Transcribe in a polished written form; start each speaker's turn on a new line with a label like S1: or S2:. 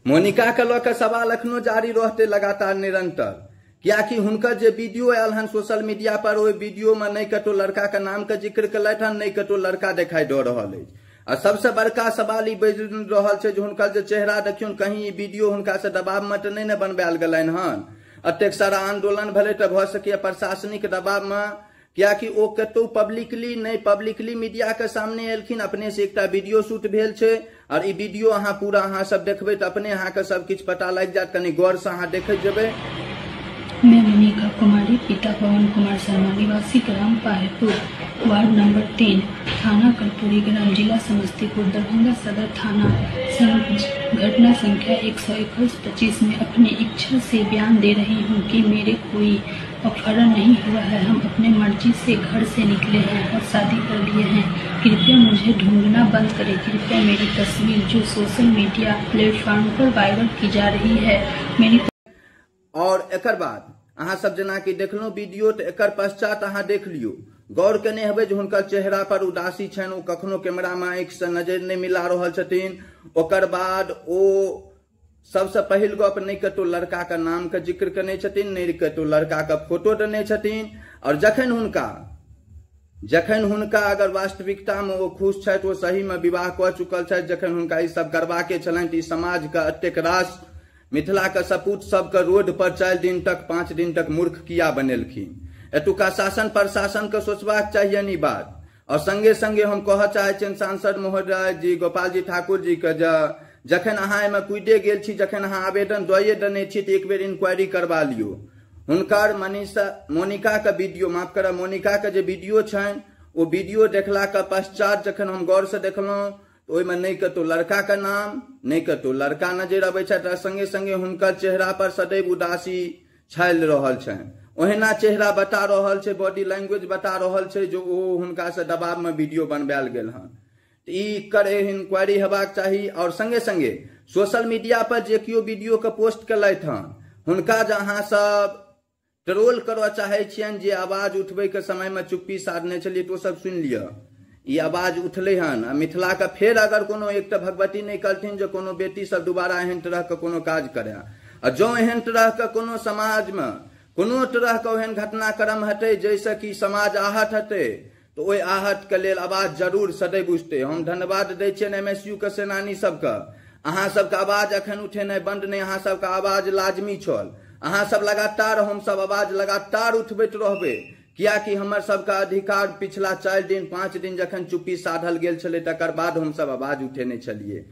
S1: मोनिका के लऽ कऽ सवाल एखनो जारी रहतै लगातार निरंतर, कियाकि हुनकर जे वीडियो आयल हन सोशल मीडिया पर, ओहि वीडियो में नहि कतौ लड़का के नाम के जिक्र केलथि हन, नहि कतौ लड़का देखाई दऽ रहल अछि। आ सबसे बड़का सवाल ई बजि रहल छै जे हुनकर जे चेहरा देखियौन, कहीं ई वीडियो हुनका से दबाव में तऽ नहि ने बनवायल गेलनि हन। एतेक सारा आंदोलन भेलै तऽ भऽ सकैए प्रशासनिक दबाव में, कियाकि ओ कतौ पब्लिकली नहि, पब्लिकली मीडिया के सामने एलखिन, अपने से एकटा वीडियो शूट भेल छै। और ई वीडियो अहाँ पूरा अहाँ सब देखबै तऽ अपने अहाँके सब किछु पता लागि जायत, कनि गौर से अहाँ देखैत जेबै।
S2: मैं मोनिका कुमारी, पिता पवन कुमार शर्मा, निवासी ग्राम पाहेपुर, वार्ड नंबर 3, थाना कर्पूरी ग्राम, जिला समस्तीपुर, दरभंगा सदर थाना घटना संख्या 121/25 में अपनी इच्छा से बयान दे रही हूँ कि मेरे कोई अपहरण नहीं हुआ है। हम अपने मर्जी से घर से निकले हैं और शादी कर लिए हैं। कृपया मुझे ढूंढना बंद करें। कृपया मेरी तस्वीर जो सोशल मीडिया प्लेटफॉर्म पर वायरल की जा रही है, मेरी
S1: और एकर बाद अहाँ सब जेनाकि देखलहुँ वीडियो, तऽ एकर पश्चात अहाँ देख लियौ, गौर केने हेबै जे हुनकर चेहरा पर उदासी छनि, ओ कखनो कैमरा में आँखि से नजरि नहि मिला रहल छथिन। ओकर बाद ओ सबसे पहिल गप नहि कतौ लड़का के नाम के जिक्र केने छथिन, नहि कतौ लड़का के फोटो देने छथिन। और जखन हुनका अगर वास्तविकता में ओ खुश छथि, ओ सही में विवाह कऽ चुकल छथि, जखन हुनका ई सब करबाके छलनि, तऽ ई समाज के एतेक रास मिथिला के सपूत सबके रोड पर 4 दिन तक 5 दिन तक मूर्ख किया बनेलखिन। एतुका शासन प्रशासन के सोचबाक चाहिए ई बात। और संगे संगे हम कहऽ चाहै छियनि सांसद महोदय जी, गोपाल जी ठाकुर जी के, जखन अहाँ एहिमे कुदे गेल छी, जखन अहाँ आवेदन दए देने छी, तऽ एक बेर इंक्वायरी करबा लियौ। हुनकर मोनिका के वीडियो, माफ करब, मोनिका के जे वीडियो छनि, ओ वीडियो देखला के पश्चात जखन हम गौर से देखलहुँ, ओहिमे नहि कतौ लड़का के नाम, नहि कतौ लड़का नजरि अबै छथि, आ संगे संगे हुनकर चेहरा पर सदैव उदासी छायल रहल छनि। ओहिना चेहरा बता रहल छै, बॉडी लैंग्वेज बता रहल छै जो ओ हुनका से दबाव में वीडियो बनवायल गेल हन। ई कर इंक्वायरी हेबाक चाही। और संगे संगे सोशल मीडिया पर जे केओ वीडियो के पोस्ट केलथि हन, हुनका जे अहाँ सब ट्रोल करऽ चाहै छियनि, जे आवाज उठबै के समय में चुप्पी साधने छलियै, तऽ ओ सब सुनि लिअ, ई आवाज उठलै हन। आ मिथिला के फेर अगर कोनो एकटा भगवती नहि करथिन जे कोनो बेटी सब दोबारा एहन तरह के कोनो काज करे, आ जँ एहन तरह के कोनो समाज में कोनो तरह के ओहन घटनाक्रम हेतै जाहिसँ कि समाज आहत हेतै, तऽ ओहि आहत के लेल आवाज जरूर सदैव उठतै। हम धन्यवाद दै छियनि MSU के सेनानी सबके, अहाँ सबके आवाज एखन उठेनाइ बंद नहि, अहाँ सबके आवाज लाजमी छल। अहाँ सब लगातार, हम सब आवाज लगातार उठबैत रहबै, कियाकि हमर सबके अधिकार पिछला 4 दिन 5 दिन जखन चुप्पी साधल गेल छलै, तकर बाद हमसब आवाज उठेने छलियै।